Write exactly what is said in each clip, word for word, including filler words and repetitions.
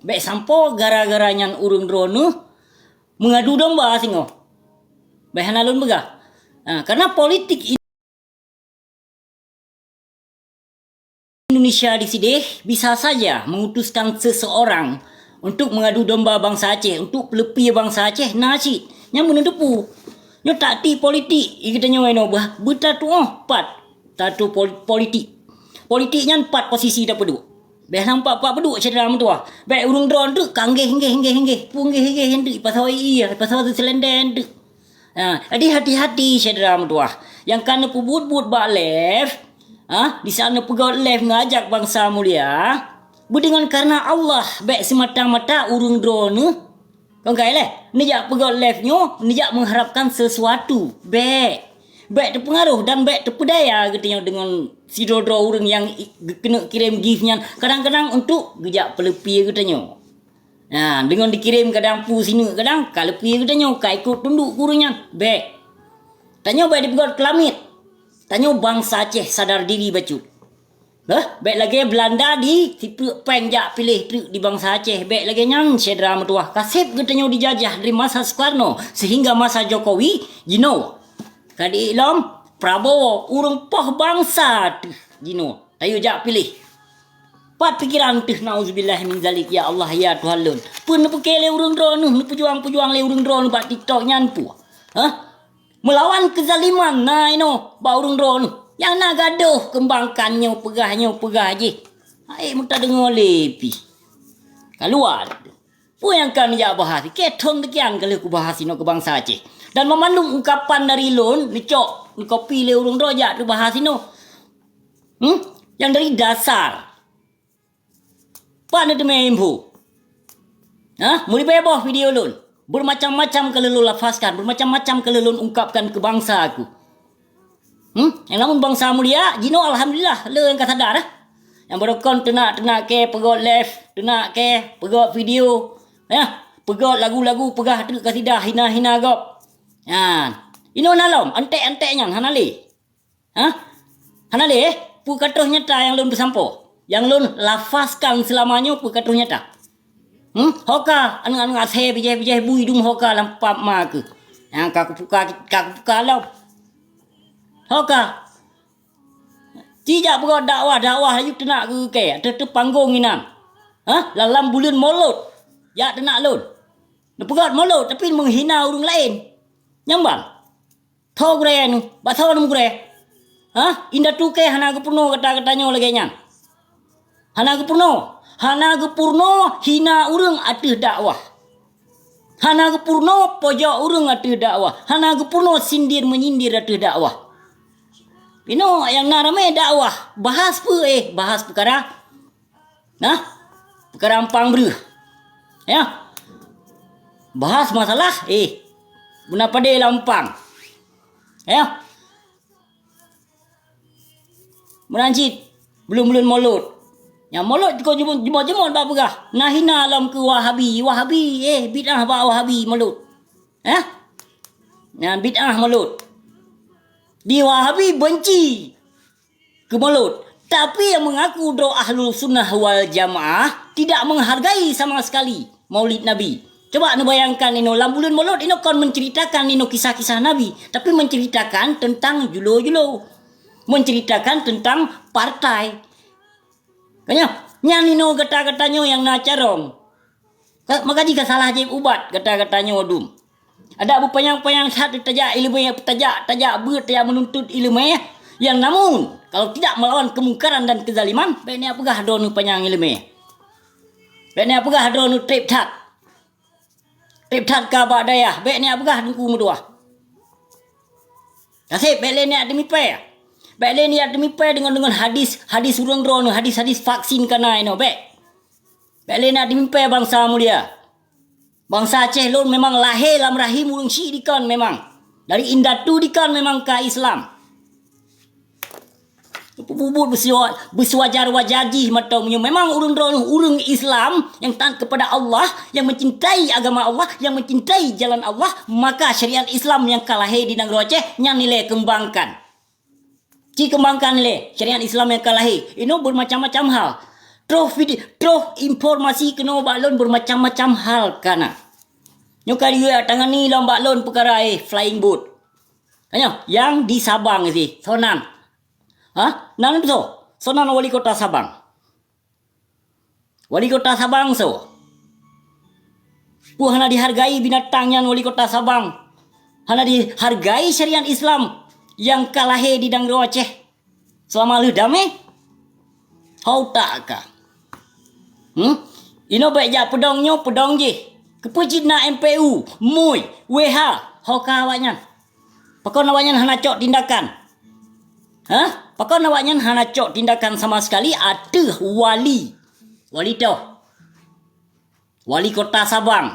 Bék sampoe gara-gara nyan ureuëng droeneueh meungadu domba singoh. Bék hana lôn peugah. Ha, karena politik Indonesia di sideh bisa saja mengutuskan seseorang untuk mengadu domba bangsa Aceh, untuk peuleupie bangsa Aceh na cit. Nyang meuneudepu. Nyoe taktik politik, i geutanyoe inoe bah beutatuoh pat tatu pol-, politik. Politik nyan pat posisi tapeuduek. Bék lam pat-pat peuduek syedara meutuwah. Bék ureuëng droe teuk ka nggeh, nggeh, nggeh, nggeh. Pu nggeh, nggeh teuk, pasal iya, pasal seuseulendeng teuk. Ha, jadi hati-hati syedara meutuwah. Nyang ka neupeubuet-buet bak live, ha, di saat neupeugöt live ngon ajak bansa mulia, beudeungon karena Allah, bék semata-mata ureuëng droeneueh. Kon kai lé, neujak peugöt live nyoe, neujak mengharapkan sesuatu. Bék. Bék teupeungaroh dan bék teupeudaya geutanyoe deungon sidroe-droe ureuëng nyang i-, geukeuneuk kirém gift nyan. Kadang-kadang untuk geujak peuleupie geutanyoe. Nah, deungon dikirém kadang pu sineuk kadang ka leupie geutanyoe ka ikot tunduk keu ureuëng nyan. Bék. Tanyoe bék dipeugöt keulamiet. Tanyoe bansa Aceh sadar diri bacut. Heh, bék lagée Belanda di sipeuk péng jak piléh treuk di bansa Aceh. Bék lagée nyan syedara meutuwah. Kaseb geutanyoe dijajah dari masa Soekarno sehingga masa Jokowi jinoe. Ka di lom Prabowo ureuëng poh bansa teuh jinoe. Tayue jak piléh. Pat pikeran teuh, nauzubillah min zalik, ya Allah, ya Tuhan lôn. Peue neupeuke lé ureuëng droeneueh, neupeujuang-peujuang lé ureuëng droeneueh bak TikTok nyan peue? Hah? Meulawan keuzaliman na inoe bak ureuëng droeneueh. Nyang na gadoh keumbangkan nyoe peugah, nyoe peugah jih. Hai meutadeungoe lé pih. Kaluwa. Peue nyang ka neujak bahas? Keu thon teukian ka lheueh kubahas inoe keu bansa Aceh. Dan banmandum ungkapan dari lôn, neucok, neukopi lé ureuëng droe jak teubahas inoe. Hmm? Nyang dari dasar. Pat neuteumé info? Hah? Meuribée boh video lôn. Bermacam-macam ka lheueh lôn lafazkan, bermacam-macam ka lheueh lôn ungkapkan keu bansa aku. Hmm? Nyang namun bansa mulia, jinoe alhamdulillah, le nyang ka sadar, eh. Nyang barokon teunak-teunak kée peugöt live, teunak kée peugöt video, ya, peugöt lagu-lagu peugah treuk kasidah hina-hina gob. Nyan. Inoe na lom, antek-antek nyan hana lé. Hah? Hana lé, eh? Peue ka troh nyata nyang lôn peusampoe? Nyang lôn lafazkan seulama nyoe peue ka troh nyata? Hmm? Ho ka, aneuëk-aneuëk asée bijéh-bijéh bui dum ho ka lam pap ma keuh. Nyang ka kupuka, ka kupuka lom. Ho ka. Ci jak peugöt dakwah, dakwah laju teunak keu kée ateueh teuh panggong inan. Hah? Lam, lam buleuen Molot. Jak teunak lôn. Neupeugöt Molot, tapi meunghina ureuëng laén. Nyang ban. Tho gurée nyoe, bak tho nyoe gurée. Hah? Indatu kée hana geupeurunoe gata-gata nyoe lagée nyan. Hana geupeurunoe. Hana geupeurunoe hina ureuëng ateueh dakwah. Hana geupeurunoe pojok ureuëng ateueh dakwah. Hana geupeurunoe sindir-meunyindir ateueh dakwah. Inoe nyang na ramé dakwah. Bahas peue, eh? Bahas peukara Nah, peukara empang breueh. Ya. Bahas masalah, eh, beuna padé lam empang. Ya. Meunan cit, buleuen-buleuen Molot. Nyang Molot jikon jimot-jimot bak peugah, na hina lom keu Wahabi. Wahabi, eh, bid'ah bak Wahabi Molot. Ya. Nyan bid'ah Molot. Di Wahabi benci keu Molot. Tapi yang mengaku droe Ahlus Sunnah wal Jamaah tidak menghargai sama sekali Maulid Nabi. Coba neubayangkan inoe, lam buleuen Molot inoe kon menceritakan inoe kisah-kisah Nabi, tapi menceritakan tentang julo-julo. Menceritakan tentang partai. Kanya, nyan inoe gata-gata nyoe nyang na carông. Ka, maka jih ka salah jieb ubat gata-gata nyoe dum. Adak beupanyang-panyang that tajak iéleumé, tajak, tajak beuet, tajak meununtut iéleumé, yang namun kalau tidak melawan kemungkaran dan kezaliman, bék neujak peugah droeneueh panyang iéleumé. Bék neujak peugah droeneueh treb that. Treb that ka bak dayah, bék neujak peugah Teungku meutuwah. Kaseb, bék lé neujak teumipée. Bék lé neujak teumipée deungon, deungon hadis, hadis ureuëng droeneueh, hadis-hadis vaksin ka na inoe, bék. Bék lé neujak teumipée bansa mulia. Bansa Aceh lôn memang lahé lam rahim ureuëng syik dikon memang. Dari indatu dikon memang ka Islam. Peubuet beusiwa-, beusiwajar-wajar jih mantong meunyoe memang ureuëng droeneueh ureuëng Islam yang taat kepada Allah, yang mencintai agama Allah, yang mencintai jalan Allah, maka syariat Islam nyang ka lahé di nanggroe Aceh nyan ilée keumbangkan. Ci keumbangkan lé syariat Islam nyang ka lahé. Inoe bermacam-macam hal. Troh vide-, troh informasi keunoe bak lôn, beumacam-macam hal ka na. Nyoe ka lheueh tangani lom bak lôn peukara, eh, flying boat. Nyoe, nyang di Sabang sih, soe nan? Ha? Nan soe? Soe nan wali kota Sabang? Wali kota Sabang soe? Peue hana dihargai binatang nyan wali kota Sabang? Hana dihargai syariat Islam nyang ka lahé di nanggroe Aceh seulama lheueh damé? Ho utak ka. Hmm? Inoe bék jak peudong nyoe, peudong jih. Keupeue cit na M P U, MUI, W H, ho ka awaknyan? Pakon awaknyan hana cok tindakan? Hah? Pakon awaknyan hana cok tindakan sama sekali ateueh wali? Wali toh. Wali kota Sabang.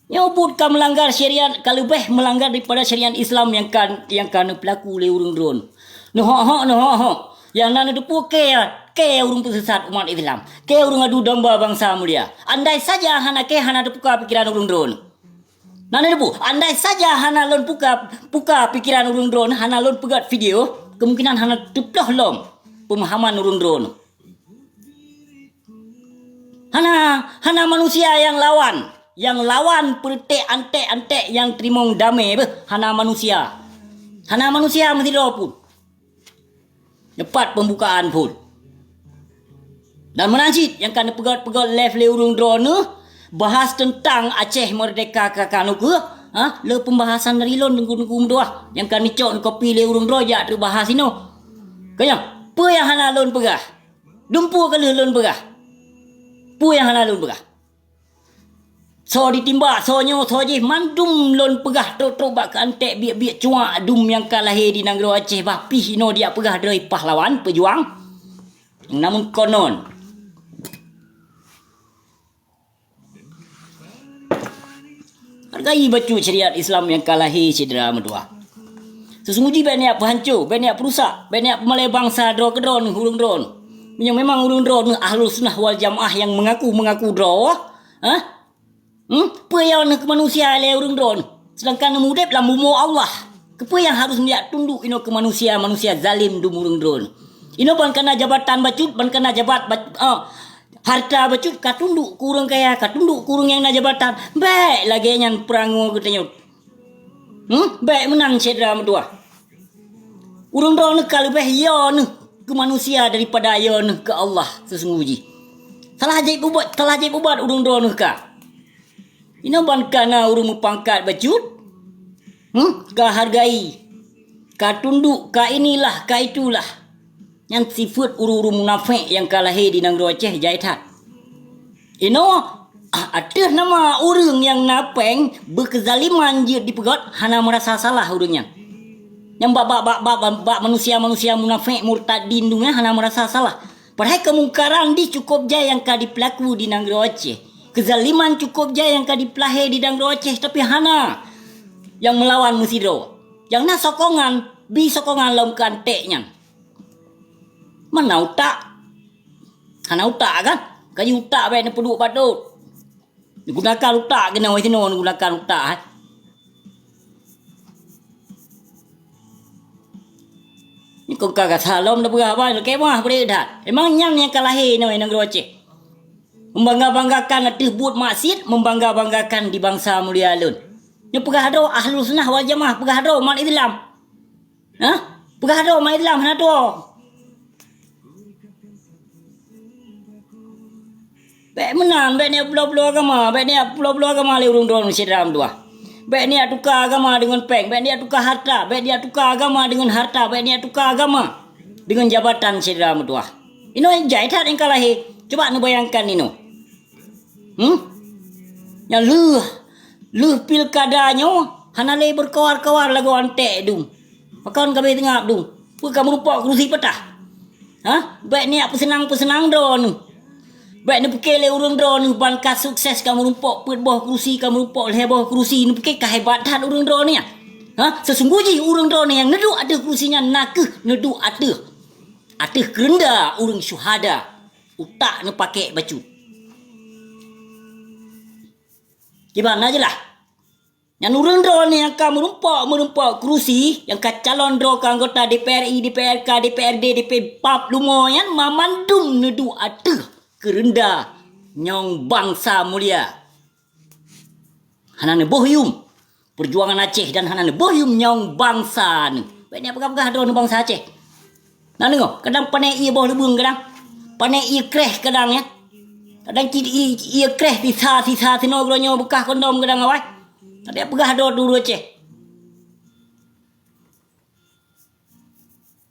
Nyoe buet ka meulanggar syariat, ka leubeh meulanggar daripada syariat Islam nyang ka, nyang ka neupeulaku lé ureuëng droeneuh. Neuhok-hok, neuhok-hok. Nyang na neuteupeue kée, kée ureuëng peusesat umat Islam. Kée ureuëng adu domba bansa mulia. Andai saja hana kée, hana teupuka pikeran ureuëng droeneuh. Na neuteupeue, andai saja hana lôn puka, puka pikeran ureuëng droeneuh, hana lôn peugét video, kemungkinan hana teuploh lom peumahaman ureuëng droeneuh. Hana, hana manusia nyang lawan, nyang lawan peureutek antek-antek nyang teurimong damé beuh, hana manusia. Hana manusia meusidroe pun. Nyoe pat peumbukaan phon. Dan meunan cit nyang ka neupeugét-peugét live lé ureuëng droeneuh, bahas teuntang Aceh Merdeka ka, ka nyoe keuh, ha, le peumbahasan dari lôn teungku-teungku meutuah nyang ka neucok neukopi lé ureuëng droe jak teubahas inoe. Keu nyan, peue nyang hana lôn peugah? Dumpeue ka lheueh lôn peugah. Peue nyang hana lôn peugah? Soe ditimbak, soe nyoe, soe jih, mandum lôn peugah trok-trok bak keu antek biek-biek cuak dum nyang ka lahé di nanggroe Aceh, bah pih inoe dijak peugah droe pahlawan peujuang. Namun konon, hargai bacut syariat Islam nyang ka lahé syedara meutuah. Seusunggoh jih bék neujak peuhanco, bék neujak peurusak, bék neujak peumalée bansa droe keudroe neuh ureuëng droe neuh. Meunyoe memang ureuëng droe neuh Ahlussunnah wal Jamaah nyang meungaku-meungaku droe, ha? Hmm? Peue nyang neuh keu manusia lé ureuëng droe neuh, seudangkan neumudeb lam bumoe Allah? Keupeue nyang harôh neujak tunduk inoe keu manusia-manusia zalem dum ureuëng droe neuh? Inoe ban kana jabatan bacut, ban kana jabat bacut, ah, harta bacut ka tunduk keu ureuëng kaya, ka tunduk keu ureuëng nyang na jabatan. Bék lagée nyan peurangoe geutanyoe. Hmm? Bék meunan syedara meutuah. Ureuëng droe neuh ka leubeh yo neuh keu manusia daripada yo neuh keu Allah seusunggoh jih. Salah jép ubat, salah jép ubat ureuëng droe neuh ka. Inoe ban kana ureuëng meupangkat bacut, hmm? Ka hargai, ka tunduk, ka inilah, ka itulah. Nyan sifeuet ureuëng-ureuëng munafék nyang ka lahé di nanggroe Aceh jai that. Inoe, ah, ateueh nama ureuëng nyang na péng beukeuzaliman jeuet dipeugét, hana meurasa salah ureuëng nyan. Nyang bak, bak, bak, bak, bak, bak manusia-manusia munafék murtadin dum nyan hana meurasa salah. Padahai keumungkaran dih cukôp jai nyang ka dipeulaku di nanggroe Aceh. Keuzaliman cukôp jai nyang ka dipeulahé di nanggroe Aceh, tapi hana nyang meulawan meusidroe. Nyang na sokongan, bi sokongan lom keu antek nyan. Mana utak? Hana utak kan? Kaji utak bék neupeuduek bak dot. Neugunakan utak keunoe sinoe, neugunakan utak, eh. Nyoe kon ka gata lom neupeugah bah, kemah bri that. Emang nyan nyang ka lahé nyoe nanggroe Aceh. Membangga-banggakan ateueh buet maksiet, membangga-banggakan di bansa mulia lôn. Nyoe peugah droe Ahlussunnah wal Jamaah, peugah droe umat Islam. Hah? Peugah droe umat Islam hana tuwoe. Bék meunan, bék neujak pulo-pulo agama, bék neujak pulo-pulo agama lé ureuëng droeneuh syedara meutuah. Bék neujak tuka agama deungon péng, bék neujak tuka harta, bék neujak tuka agama deungon harta, bék neujak tuka agama deungon jabatan syedara meutuah. Inoe jai that nyang ka lahé. Cuba neubayangkan inoe. Hmm? Nyang lheueh, lheueh pilkada nyoe hana lé beukawar-kawar lagoe antek dum. Pakon ka abéh teungab dum? Peue ka meurumpok keurusi peutah? Ha? Bék neujak peuseunang-peuseunang droeneuh. Bék neupiké lé ureuëng droeneuh ban ka sukses ka meurumpok peuet boh keurusi, ka meurumpok lhée boh keurusi, neupiké ka hebat that ureuëng droeneuh nyan. Ha? Seusunggoh jih ureuëng droeneuh nyang neuduek ateueh keurusi nyan nakeuh neuduek ateueh, ateueh keureunda ureuëng syuhada. Utak neupakék bacut. Kiban na jeulaih? Nyan ureuëng droeneuh nyang ka meurumpok-meurumpok keurusi, nyang ka calon droe keu anggota D P R I, D P R K, D P R D, D P pap lumo nyan mamandum neuduek ateueh keureunda nyawöng bansa mulia. Hana neuboh yuem peujuangan Aceh dan hana neuboh yuem nyawöng bansa neuh. Bék neupeugah-peugah droeneuh bansa Aceh. Na deungoe, kadang pané ié boh leubeueng kadang. Pané ié kréh kadang, ya. Kadang cit ié, ié kréh sisa-sisa sinoe geuronyoe beukah kondom kadang awai. Kadang peugah droe dulu Aceh.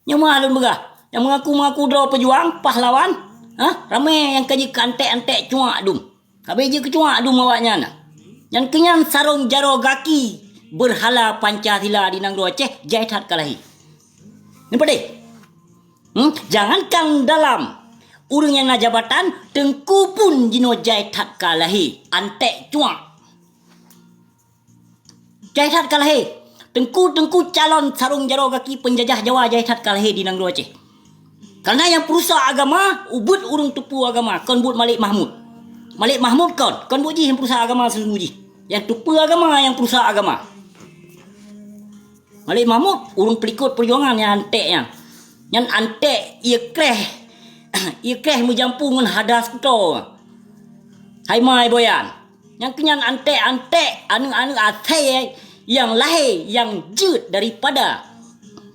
Nyoe meuah lôn peugah, nyang mengaku-mengaku droe peujuang, pahlawan, ha? Ramé nyang ka jeuet keu anték-anték cuak dum. Ka abéh jeuet keu cuak dum awaknyan. Nyan keuh nyan sarong jaroe gaki beurhala Pancasila di nanggroe Aceh jai that ka lahé. Neupeudeh? Hmm? Jangankan dalam ureuëng nyang na jabatan, teungku pun jinoe jai that ka lahé, anték cuak. Jai that ka lahé. Teungku-teungku calon sarong jaroe gaki peunjajah Jawa jai that ka lahé di nanggroe Aceh. Kareuna nyang peurusak agama, ubit ureuëng teupeue agama, kon buet Malik Mahmud. Malik Mahmud kon, kon buet jih nyang peurusak agama seuleubu jih. Nyang teupeue agama, nyang peurusak agama. Malik Mahmud, ureuëng peulikot peujuangan nyang anték nyan. Nyan anték ié kréh, ié kréh meujampu ngon hada skuto. Hai mai boyan. Nyang keuh nyan anték-anték, aneuëk-aneuëk asée nyang lahé, nyang jeuet daripada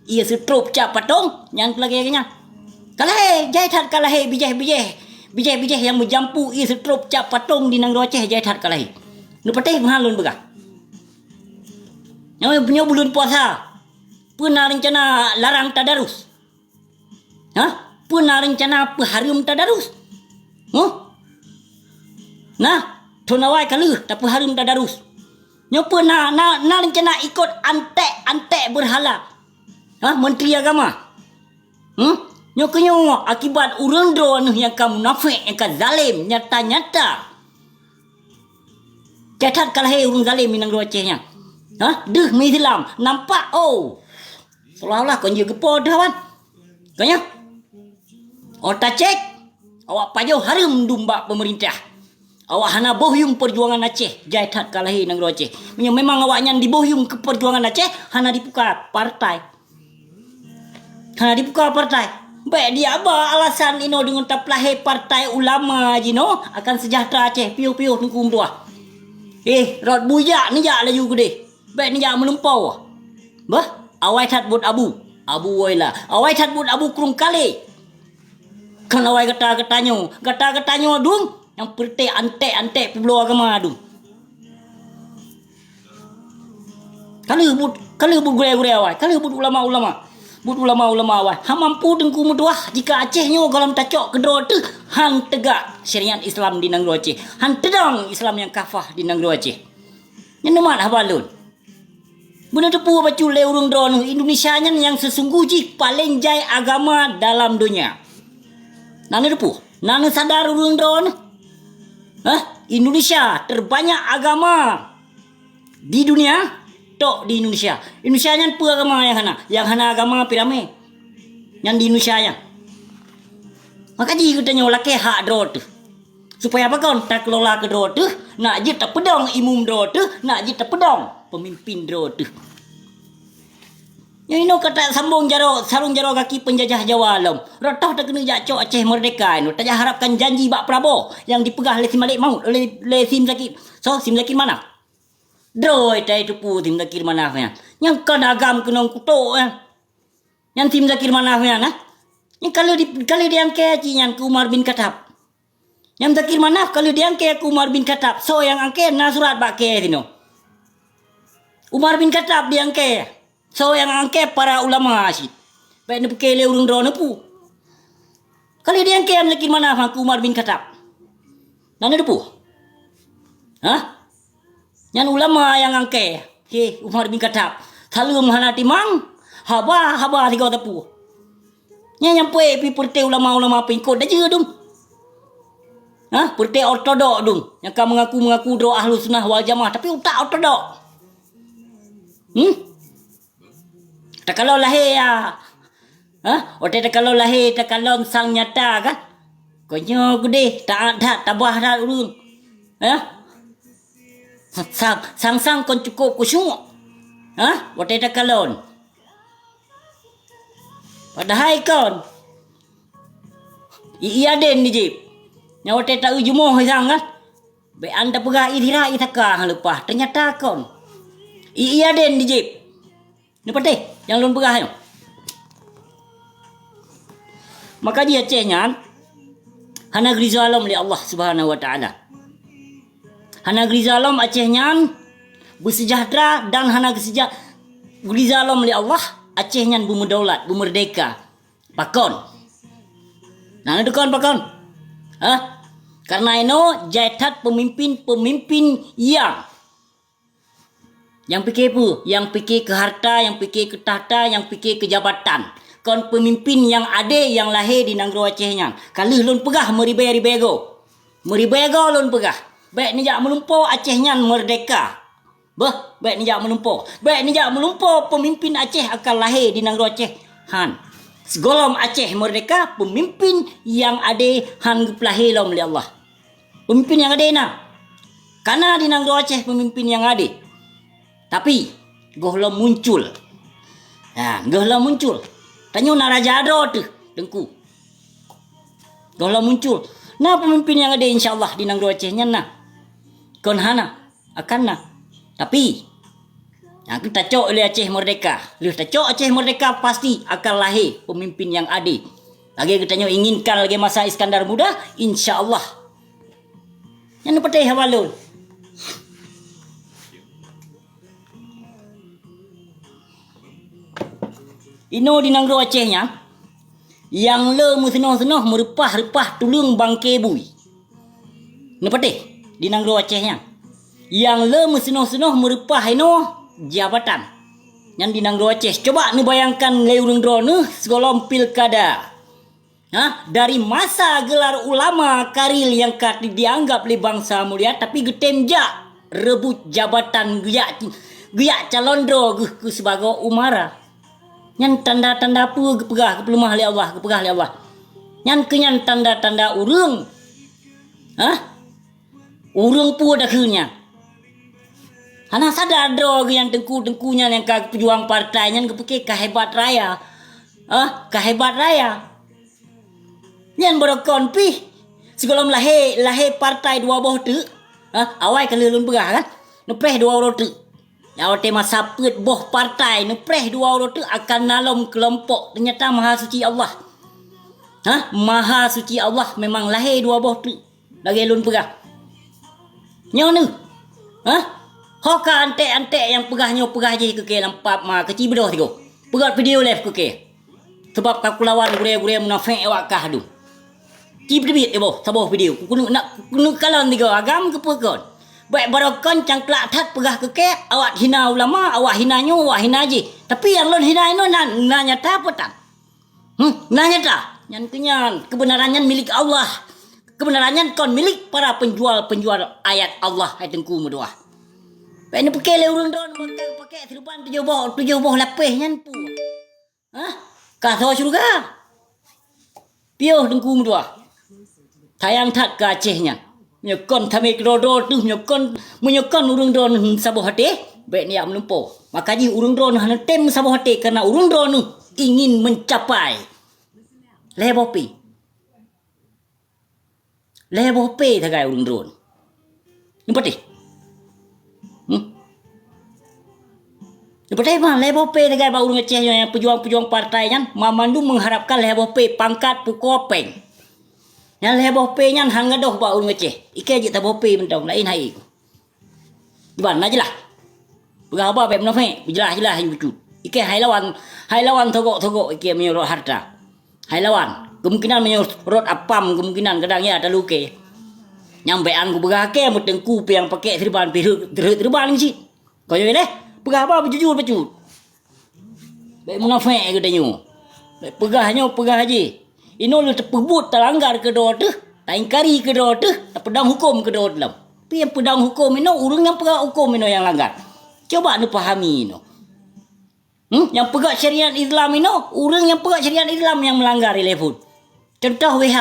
ié seutrop cap patong, nyan keuh lagée nyan. Ka lahé, jai that ka lahé bijéh-bijéh, bijéh-bijéh nyang meujampu ié seutrop cap patong di nanggroe Aceh jai that ka lahé. Neupatéh meuhan lôn peugah. Nyoe, nyoe buleuen puasa, peue na reuncana larang tadarus? Hah? Peue na reuncana peuhareuem tadarus? Huh? Nah, thon awai ka lheueh tapeuhareuem tadarus. Nyoe peue na, na, na reuncana ikot anték-anték beurhala? Hah, Menteri Agama? Hmm? Nyoe keuh nyoe akibat ureuëng droeneuh nyang ka munafék, nyang ka zalém nyata-nyata. Jai that ka lahé ureuëng zalém di nanggroe Aceh nyan. Hah? Deuh meuislam, nampak, oh, seolah-olah kon jeuet geupo deuh wan. Kon nyan? Oh tacék, awak pajoh hareuem dum bak peumeurintah. Awak hana boh yuem peujuangan Aceh, jai that ka lahé nanggroe Aceh. Meunyoe memang awaknyan diboh yuem keu peujuangan Aceh, hana dipuka partai. Hana dipuka partai. Bék diaba alasan inoe deungon tapeulahé partai ulama jinoe akan seujahteura Aceh, piôh-piôh Teungku meutuah. Eh, rot bujak neujak laju keudeh. Bék neujak meulumpoe. Bah, awai that buet abu. Abu woila. Awai that buet abu krueng kalé. Kon awai gata-gata nyoe. Gata-gata nyoe dum nyang peureté anték-anték peubloe agama dum. Ka lheueh buet, ka lheueh buet gurée-gurée awai, ka lheueh buet ulama-ulama. Buet ulama-ulama awai. Han mampu Teungku meutuah jika Aceh nyoe gohlom tacok keudroe teuh han teugak syariat Islam di nanggroe Aceh. Han teudong Islam nyang kafah di nanggroe Aceh. Nyan neumat haba lôn. Beuneuteupeu bacut lé ureuëng droeneuh Indonesia nyan nyang seusungguh jih paleng jai agama dalam donya. Na neuteupeu? Na neusadar ureuëng droeneuh? Hah? Indonesia terbanyak agama di dunia, tok di Indonesia. Indonesia nyan peue agama nyang hana? Nyang hana agama pih ramé. Nyan di Indonesia nyan. Maka jih geutanyoe lakée hak droe teuh. Supaya pakon takeulola keu droe teuh, nak jeuet tapeudong imum droe teuh, nak jeuet tapeudong peumimpin droe teuh. Nyoe inoe ka tasambong jaroe, sarong jaroe gaki peunjajah Jawa lom. Rot toh takeuneuk jak cok Aceh meurdeka inoe, tajak harapkan janji bak Prabowo nyang dipeugah lé si Malik Mahmud, lé, lé si Muzakir, soe si Muzakir Manaf. Droe tai teupeu si Muzakir Manaf nyan. Nyang kon agam keunong kutok nyan. Nyan si Muzakir Manaf nyan, nah. Nyang ka lheueh di, ka lheueh diangkée cit nyan keu Umar bin Khattab. Nyan Muzakir Manaf ka lheueh diangkée keu Umar bin Khattab. Soe nyang angkée na surat bak kée sinoe. Umar bin Khattab diangkée. Soe nyang angkée para ulama cit. Bék neupiké lé ureuëng droeneuh peue. Ka lheueh diangkée Muzakir Manaf keu Umar bin Khattab. Na neuteupeu? Hah? Nyan ulama nyang angkée, hé Umar bin Khattab. Saleuem hana timang, haba, haba sigoe teupeu. Nyan nyang peuék pih peureté ulama-ulama peungikot dajeu dum. Hah? Peureté ortodok dum. Nyang ka meungaku-meungaku droe Ahlussunnah wal Jamaah, tapi utak ortodok. Hmm? Takalon lahé ya. Hah? Watée takalon lahé, takalon sang nyata kan? Kon nyoe keudeh, taát that, tabah that ureuëng. Hah? Sa-, sa-, sang-sang kon cukôp khusyuk. Ha? Watée takalon. Padahai kon. I, i aden dijép. Nyan watée ta-eu jumoh sang kan. Bék an tapeugah i sira i saka leupah. Teunyata kon. I, i aden dijép. Neupatéh nyang lôn peugah nyoe. Maka di Aceh nyan hana geuriza lom lé Allah Subhanahu wa Taala. Hana geuriza lom Aceh nyan beuseujahteura dan hana geuseuja-, geuriza lom lé Allah Aceh nyan beumeudaulat, beumeurdeka. Pakon? Na neuteukon pakon? Hah? Karena inoe jai that peumimpén-peumimpén nyang Nyang pike peue? Nyang pike keu harta, nyang pike keu takhta, nyang pike keu jabatan. Kon peumimpén nyang ade nyang lahé di nanggroe Aceh nyan. Ka lheueh lôn peugah meuribèe-ribèe goe. Meuribèe goe lôn peugah. Bèk neujak meulumpoe Aceh nyan meurdeka. Beuh, bèk neujak meulumpoe. Bèk neujak meulumpoe peumimpén Aceh akan lahé di nanggroe Aceh. Han. Sigohlom Aceh meurdeka, peumimpén nyang ade han geupeulahé lom lé Allah. Peumimpén nyang ade na. Ka na di nanggroe Aceh peumimpén nyang ade. Tapi, gohlom muncul. Ha, gohlom muncul. Tanyoe na raja droe teuh, Teungku. Gohlom muncul. Na peumimpén nyang ade, insya Allah, di nanggroe Aceh nyan na. Kon hana, akan na. Tapi, nyang tacok lé Aceh Merdeka. Lheueh tacok Aceh Merdeka, pasti akan lahé peumimpén nyang ade. Lagèe geutanyoe inginkan lagèe masa Iskandar Muda, insya Allah. Nyan neupatéh haba lôn. Inoe di nanggroe Aceh nyan, nyang le meuseunoh-seunoh meureupah-reupah tuleueng bangke bui. Neupatéh di nanggroe Aceh nyan, nyang le meuseunoh-seunoh meureupah inoe jabatan. Nyan di nanggroe Aceh. Coba neubayangkan lé ureueng droeneuh sigohlom pilkada. Ha, dari masa gelar ulama Karil nyang ka dianggap lé bansa mulia, tapi geutem jak reubot jabatan, geujak, geujak calon droe geuh keu sibagoe umara. Nyan tanda-tanda peue geupeugah, geupeuleumah lé Allah, geupeugah lé Allah. Nyan keuh nyan tanda-tanda ureueng, ha? Ureueng peue takheun nyan? Hana sadar droe geuh nyan teungku-teungku nyan nyang ka geupeujuang partai nyan geupike ka hebat raya. Ah, ka hebat raya. Nyan barokon pih. Sigohlom lahé, lahé partai dua boh teuk. Ah, awai ka lheueh lôn peugah kan. Neupreh dua uroe teuk. Nyang watée masa peuet boh partai neupreh dua uroe teuk akan na lom keulompok. Teunyata Maha Suci Allah. Hah? Maha Suci Allah memang lahé dua boh teuk. Lagée lôn peugah. Nyoe neuh. Hah? Ho ka antek-antek nyang peugah nyoe peugah jih keu kée lam pap ma keuci beudôh tigo. Peugah video live keu kée. Sabab ka kulawan gurée-gurée munafék awak kah dum. Ci beuteubiet iboh saboh video. Kukeuneuk nak kukeuneuk kalon tigo agam keupeukon. Bèk barokon cangklak that peugah keu kée awak hina ulama, awak hina nyoe, awak hina jih. Tapi nyang lôn hina inoe na, na nyata peue tan? Hmm, na nyata. Nyan keuh nyan, keubeunaran nyan milék Allah. Keubeunaran nyan kon milék para penjual-penjual ayat Allah, hai Teungku meutuah. Bèk neupike lé ureueng droe pakai, pakai seureuban tujoh boh, tujoh boh lapéh nyan peue? Hah? Ka soe syeuruga? Piôh Teungku meutuah. Sayang that keu Aceh nyan. Meunyoe kon tamé keudroe-droe teuh, meunyoe kon, meunyoe kon ureueng droe neuh saboh até, bèk neujak meulumpoe. Maka jih ureueng droe neuh hana tem saboh até, kareuna ureueng droe neuh ingin mencapai. Lhèe boh pih. Lhèe boh pih sagai ureueng droe neuh. Neupatéh? Hmm? Neupatéh mah, lhèe boh pih sagai bak ureueng Aceh nyoe nyang peujuang-peujuang partai nyan, mamandum mengharapkan lhèe boh pih pangkat, pukoe, péng. Nyan lhèe boh pih nyan han gadôh bak ureueng Aceh. Ikei jeuet saboh pih mantong, laén hai. Iban na jeulaih. Peugah haba bèk munafék, beujeulaih-jeulaih aju bacut. Ikei hai lawan, hai lawan thogok-thogok ikei meunyoe rot harta. Hai lawan, kemungkinan meunyoe rot apam kemungkinan kadang ya talukée. Nyang bèk an kupeugah kée meuteungku pih nyang pakai seureuban pih rhot, rhot seureuban cit. Kon nyoe deh, peugah haba beujujur bacut. Bèk munafék geutanyoe. Bèk peugah nyoe, peugah jih. Inoe lheueh teupeubuet talanggar keudroe teuh, taingkari keudroe teuh, tapeudong huköm keudroe teuh lom. Tapi nyang peudong huköm inoe ureueng nyang peugah huköm inoe nyang langgar. Coba neupahami inoe. Hmm? Nyang peugah syariat Islam inoe, ureueng nyang peugah syariat Islam nyang meulanggar ilée phon. Contoh W H.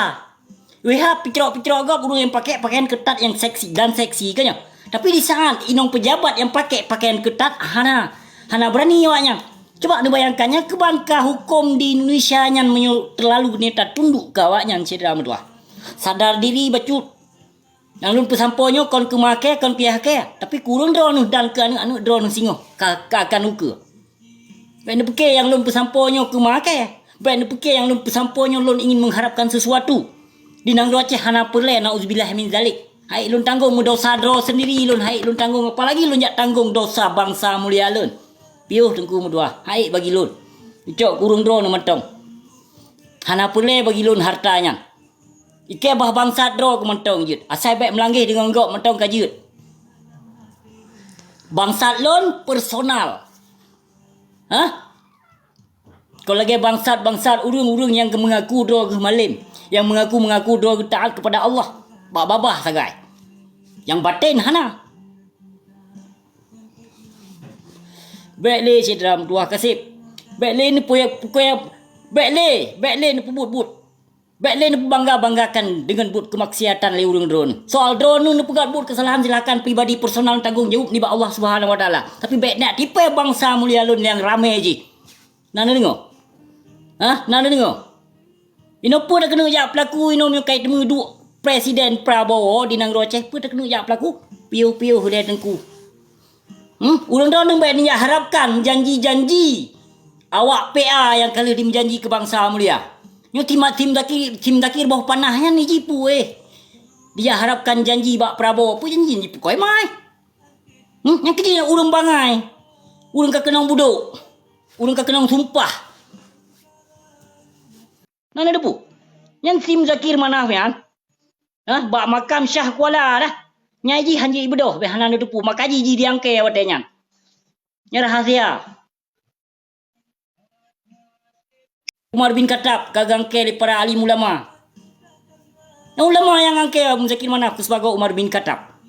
W H picrok-picrok gob ureueng nyang pakai pakaian keutat nyang seksi dan seksi kan nyoe. Tapi di saat inong pejabat nyang pakai pakaian keutat, hana, hana beurani awaknyan. Cuba neubayangkan, nyang keuban ka huköm di Indonesia nyan meunyoe teulalu neuh tatunduk keu awaknyan, syedara meutuah. Sadar diri bacut. Nyang lôn peusampoe nyoe kon keu makée, kon piah kée, tapi keu ureuëng droeneuh dan keu aneuëk-aneuëk droeneuh singoh ka, ka akan ukeue. Bék neupiké nyang lôn peusampoe nyoe keu makée. Bék neupiké nyang lôn peusampoe nyoe lôn ingin mengharapkan sesuatu. Di nanggroe Aceh hana peureulée, nauzubillah min zalik. Hai lôn tanggong meudosa droe sendiri lôn, hai lôn tanggong, apalagi lôn jak tanggong dosa bansa mulia lôn. Piôh Teungku meutuah, hai bagi lôn. Cok keu ureuëng droeneuh mantong. Hana peureulée bagi lôn harta nyan. Ikée bah bangsat droe keu mantong jeuet. Asai bék meulanggeh deungon gob mantong ka jeuet. Bangsat lôn personal. Hah? Kon lagée bangsat-bangsat ureuëng-ureuëng nyang geumeungaku droe geuh malem, nyang meungaku-meungaku droe geuh taat keupada Allah, bak babah sagai. Nyang baten hana. Bék lé syedara meutuah kaseb. Bék lé neupeu-, pukée, bék lé, bék lé neupeubuet-buet. Bék lé neupubangga-banggakan deungon buet keumaksiatan lé ureuëng droeneuh. Soal droeneuh neupeugét buet keusalahan, silakan pribadi personal tanggong jaweueb nibak Allah Subhanahu Wa Taala. Tapi bék neutipée bansa mulia lôn nyang ramé jih. Na neudeungoe? Hah? Na neudeungoe? Inoe peue takeuneuk jak peulaku inoe meunyoe ka teumeuduek Presiden Prabowo di nanggroe Aceh, peue takeuneuk jak peulaku? Piôh-piôh lé Teungku. Hmm? Ureuëng droeneuh bék neujak harapkan janji-janji awak P A nyang ka lheueh dimeujanji keu bansa mulia. Nyoe tim, tim Zakir, tim Zakir boh panah nyan jipeue eh. Dijak harapkan janji bak Prabowo, peue janji jipeue koi mai. Hmm? Nyang keujih ureuëng bangai. Ureuëng ka keunong budok. Ureuëng ka keunong sumpah. Na neuteupeue? Nyan tim Zakir Manaf nyan. Hah, bak makam Syah Kuala dah. Nyai jih hanjeuet beudôh, bék hana neuteupeue. Maka jih, jih diangkée watée nyan. Nyan rahasia. Umar bin Khattab ka geuangkée lé para alim ulama. Nyang ulama nyang angkée Muzakir Manaf keu sibagoe Umar bin Khattab.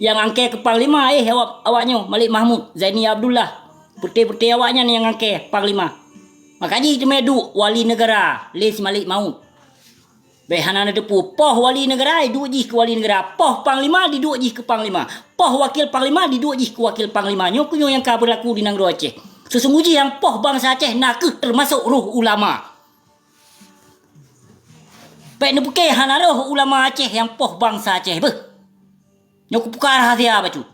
Nyang angkée keu panglima, eh, awak, awak nyoe, Malik Mahmud, Zaini Abdullah. Peuté-peuté awak nyan nyang angkée panglima. Maka jih teumé duek wali neugara, lé si Malik Mahmud. Bék hana neuteupeue, poh wali neugara, duek jih keu wali neugara. Poh panglima, diduek jih keu panglima. Poh wakil panglima, diduek jih keu wakil panglima. Nyoe keuh nyoe nyang ka beulaku di nanggroe Aceh. Seusunggoh jih nyang poh bansa Aceh na kheueh teumasok roh ulama. Bék neupiké hana roh ulama Aceh nyang poh bansa Aceh beuh. Nyoe kupuka rahasia bacut.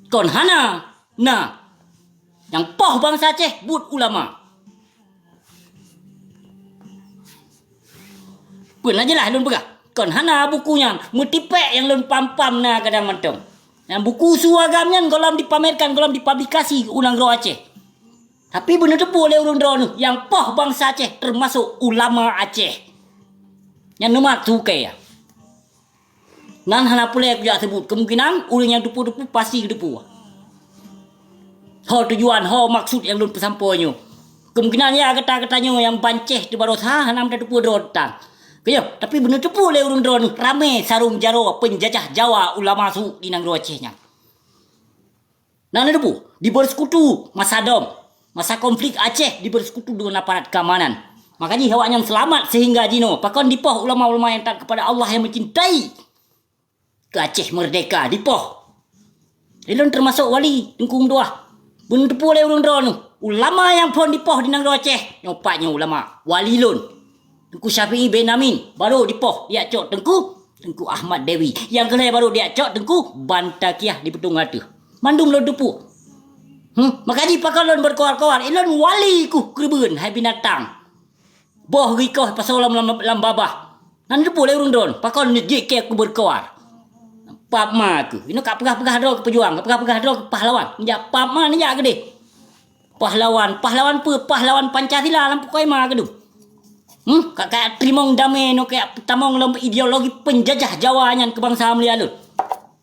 Kon hana, na. Nyang poh bansa Aceh buet ulama. Peue na jeulaih lôn peugah. Kon hana buku nyan, meutipék nyang lôn pam-pam na kadang mantong. Nyang buku su agam nyan gohlom dipamerkan, gohlom dipublikasi u nanggroe Aceh. Tapi beuneuteupeu lé ureuëng droeneuh nyang poh bansa Aceh, teumasok ulama Aceh. Nyan neumat su kée. Nan hana peureulée kujak seubut. Kemungkinan ureuëng nyang teupeu-teupeu pasti geuteupeue ho tujuan, ho maksud nyang lôn peusampoe nyoe. Kemungkinan ya gata-gata nyoe nyang bancéh teubarosa hana meutateupeue droe tan. Keu nyoe, tapi beuneuteupeu lé ureuëng droeneuh ramé sarong jaroe peunjajah Jawa ulama su di nanggroe Aceh nyan. Na neuteupeue, dibersekutu masa dom, masa konflik Aceh dibersekutu deungon aparat keamanan. Maka jih awaknyan seulamat sehingga jinoe. Pakon dipoh ulama-ulama nyang taat kepada Allah nyang mencintai keu Aceh merdeka dipoh. Ilôn teumasok wali Teungku meutuah. Beuneuteupeu lé ureuëng droeneuh, ulama nyang phon dipoh di nanggroe Aceh nyoe pat nyoe ulama wali lôn. Teungku Syafi'i bin Amin, baru dipoh dijak cok Teungku, Teungku Ahmad Dewi. Nyang keulhée baru dijak cok Teungku Bantakiah di Peutong Ateueh. Mandum lôn teupeu. Hmm, maka jih pakon lôn beukoar-koar, ilôn wali kuh keureubeuen hai binatang. Boh geuikoh pasoe lam, lam, lam babah. Nan teupeu lé ureuëng droeneuh, pakon jih kée keu beukoar. Pap ma keuh. Inoe ka peugah-peugah droe keu peujuang, ka peugah-peugah droe keu pahlawan. Neujak pap ma neujak keudeh. Pahlawan, pahlawan peue? Pahlawan Pancasila lam pukoi ma keudum. Hmm, ka, ka teurimong damé nyoe, ka tamong lom ideologi peunjajah Jawa nyan keu bansa mulia lôn.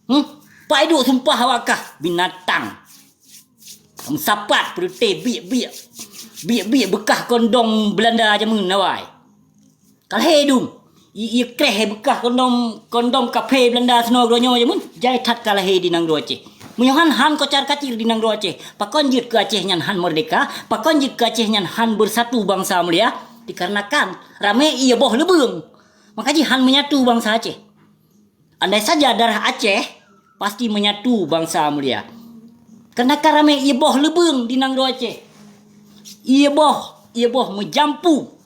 Hmm, pai duek sumpah awak kah binatang. Meusapat peureuté biek-biek. Biek-biek beukah kondom Beulanda jameun awai. Ka lahé dum. Ie, ie kréh beukah kondom, kondom kaphé Beulanda sinoe geuronyoe jameun. Jai that ka lahé di nanggroe Aceh. Meunyoe han, han kocar-kacir di nanggroe Aceh. Pakon jeuet keu Aceh nyan han merdeka? Pakon jeuet keu Aceh nyan han bersatu bansa mulia? Dikarenakan ramé ie boh leubeueng. Maka jih han menyatu bansa Aceh. Andai saja darah Aceh pasti menyatu bansa mulia. Karena ka ramé ié boh leubeueng di nanggroe Aceh. Ié boh, ié boh meujampu.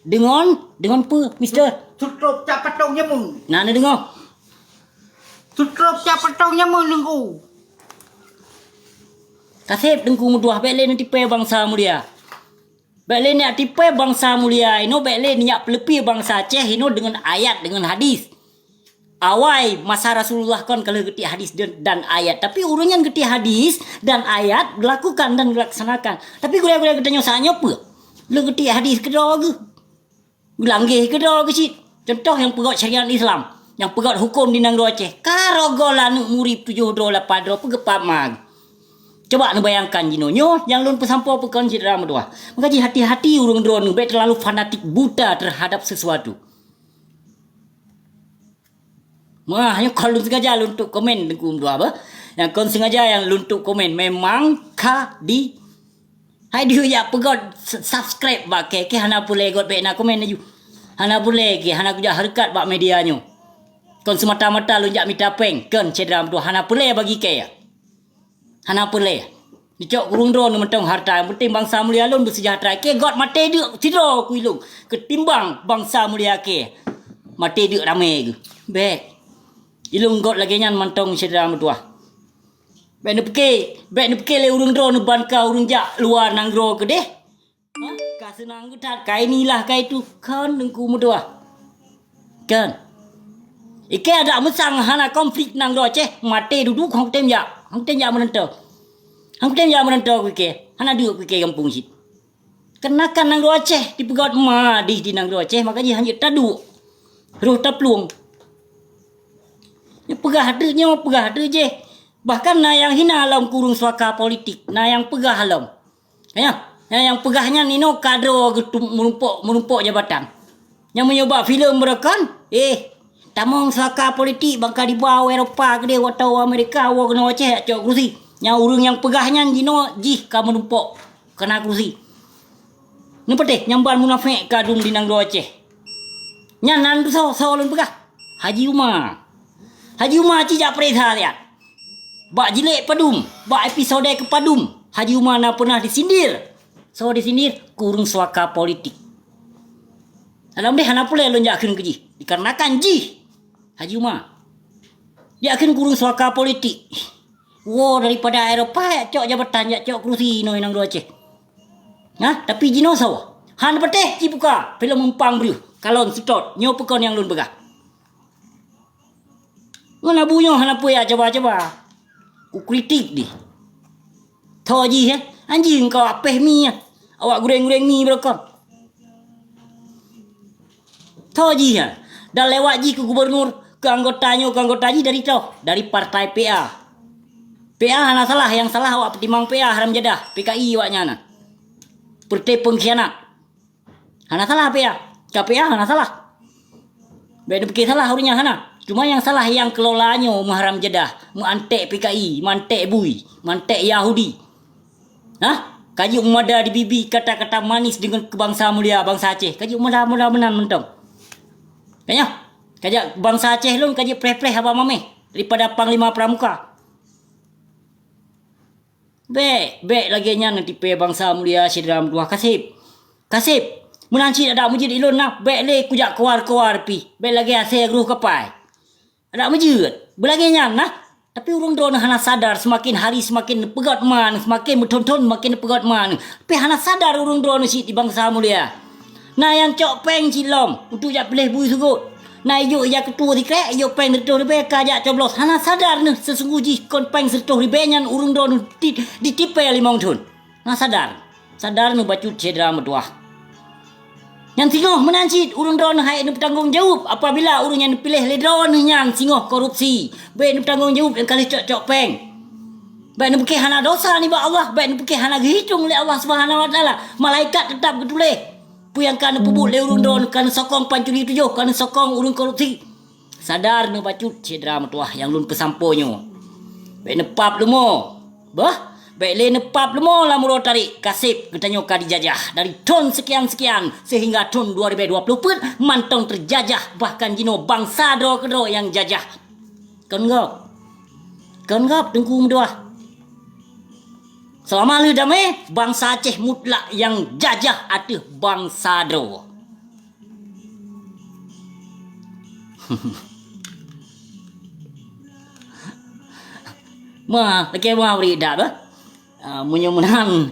Deungon, deungon peue, Mister? Sutrop cap patong nyamun. Na neudeungoe? Sutrop cap patong nyamun, Teungku. Kaseb Teungku meutuah, bék lé neutipée bansa mulia. Bék lé neutipée bansa mulia, inoe bék lé neujak peuleupie bansa Aceh inoe deungon ayat, deungon hadis. Awai masa Rasulullah kon ka lheueh geutiek hadis dan, dan ayat. Tapi ureuëng nyan geutiek hadis dan ayat, geulakukan dan geulaksanakan. Tapi gurée-gurée geutanyoe saát nyoe peue? Lheueh geutiek hadis keudroe geuh. Geulanggeh keudroe geuh cit. Contoh nyang peugét syariat Islam, nyang peugét huköm di nanggroe Aceh. Ka rogoe laneuk murit tujoh droe lapan droe peugeupat ma geuh. Coba neubayangkan jinoe nyoe nyang lôn peusampoe peue kon syedara meutuah. Maka jih hati-hati ureuëng droeneuh bék teulalu fanatik buta terhadap sesuatu. Wah, nyoe kon lôn sengaja lôn tuk komen Teungku meutuah bah. Nyang kon sengaja nyang lôn tuk komen memang ka di hai dieu jak peugét s-, subscribe bak kée, kée hana peureulée gét bék na komen laju. Hana peureulée kée, hana kujak hareukat bak media nyoe. Kon seumata-mata lôn jak mita péng, kon syedara meutuah hana peureulée bagi kée. Hana peureulée. Neucok ureuëng droeneuh mantong harta, nyang penting bansa mulia lôn beuseujahteura. Kée gét maté deuk sidroe ku ilôn, keutimbang bansa mulia kée maté deuk ramé geuh. Bék. Ilôn gét lagée nyan mantong syedara meutuah. Bék neupiké, bék neupiké lé ureuëng droeneuh ban ka ureuëng jak luwa nanggroe keudeh. Hah? Ka seunang geuh that, ka inilah ka itu, kon Teungku meutuah. Kon. Ikée adak meusang hana konflik nanggroe Aceh, maté dudu hong tem jak. Hong tem jak meurantau. Hong tem jak meurantau ku ikée. Hana deuk ku ikée gampông cit. Keunakan nanggroe Aceh dipeugét ma dih di nanggroe Aceh, maka jih hanjeuet taduek. Roh taplueng. Nyoe peugah teuk nyoe, peugah teuk jih. Bahkan na nyang hina lom keu ureuëng suaka politik, na nyang peugah lom. Nyan, nyan nyang peugah nyan inoe kadroe geutum-, meurumpok, meurumpok jabatan. Nyang meunyoe bak filem beureukan, eh, tamong suaka politik bangka diba u Eropa keudeh, watée u Amerika, woe keunoe Aceh jak cok keurusi. Nyang ureuëng nyang peugah nyan jinoe jih ka meurumpok keuna keurusi. Neupeuteh nyang ban munafék ka dum di nanggroe Aceh. Nyan nan soe, soe lôn peugah? Haji Uma. Haji Uma ci jak peuriksa siat. Bak jilek padum, bak episode keupadum, Haji Uma na peunah disindir. Soe disindir? Keu ureuëng suaka politik. Alhamdulillah hana peureulée lôn jak kheun keu jih. Dikarenakan jih Haji Uma jak kheun keu ureuëng suaka politik. Woe daripada Eropa jak cok jabatan, jak cok keurusi inoe nanggroe Aceh. Nah, tapi jinoe soe? Han patéh jibuka filem Umpang Breuh. Kalon seutôt, nyoe peue kon nyang lôn peugah. Ngon Abu nyoe hana peue jak cuba-cuba. Kukritik dih. Tho jih, eh, anjing kau apéh mi, eh. Awak gureng-gureng mi beureukoh. Tho jih, eh. Dan lewat jih keu gubernur, keu anggota nyoe, keu anggota jih dari toh, dari partai P A. P A hana salah, nyang salah awak peutimang P A haram jadah, P K I awak nyan. Partai pengkhianat. Hana salah P A. Ka P A hana salah. Bék neupiké salah ureuëng nyan hana. Cuma nyang salah nyang keulola nyoe meuharam jadah, meuanték P K I, meuanték bui, meuanték Yahudi. Hah? Ka jeuet meumada di bibi kata-kata manis deungon keu bansa mulia, bansa Aceh. Ka jeuet meumada-mada meunan mantong. Ka nyoe, ka jak bansa Aceh lôn ka jeuet preh-preh haba maméh daripada Panglima Pramuka. Bék, bék lagée nyan neutipée bansa mulia syedara meutuah. Kaseb. Kaseb, meunan cit adak meujeuet ilôn na, bék lé kujak keuwar-keuwar pih, bék lagée asée groh kapai. Adak meujeuet, beulagée nyan na. Tapi ureuëng droeneuh hana sadar, seumaken hari seumaken neupeugét ma neuh, seumaken meuthon-thon seumaken neupeugét ma neuh. Tapi hana sadar ureuëng droeneuh cit di bansa mulia. Na nyang cok péng cit lom untuk jak piléh bui seugot. Na ijok ija keutua sikrek, ijok péng sireutôh ribée ka jak coblos. Hana sadar neuh seusunggoh jih kon péng sireutôh ribée nyan ureuëng droeneuh di, ditipée limong thon. Na sadar. Sadar neuh bacut syedara meutuah. Nyan singoh meunan cit ureuëng droeneuh hai neupeutanggong jaweueb apabila ureuëng nyang neupiléh lé droeneuh nyan singoh korupsi. Bék neupeutanggong jaweueb nyang ka lheueh cok-cok péng. Bék neupiké hana dosa nibak Allah, bék neupiké hana geuhitong lé Allah Subhanahu Wa Taala. Malaikat teutab geutuléh peue nyang ka neupeubuet lé ureuëng droeneuh, ka neusokong pancuri tujoh, ka neusokong ureuëng korupsi. Sadar neuh bacut syedara meutuah nyang lôn peusampoe nyoe. Bék neupap leumo. Bah, bék lé neupap leumo lam uroe tarek, kaseb geutanyoe ka dijajah dari thon sekian-sekian sehingga thon dua ribée dua puluh peuet mantong teujajah, bahkan jinoe bansa droe keudroe nyang jajah. Kon gob. Kon gob Teungku meutuah. Seulama lheueh damé, bansa Aceh mutlak nyang jajah ateueh bansa droe. Ma, lakée ma bri that bah. Ah, meunyoe meunan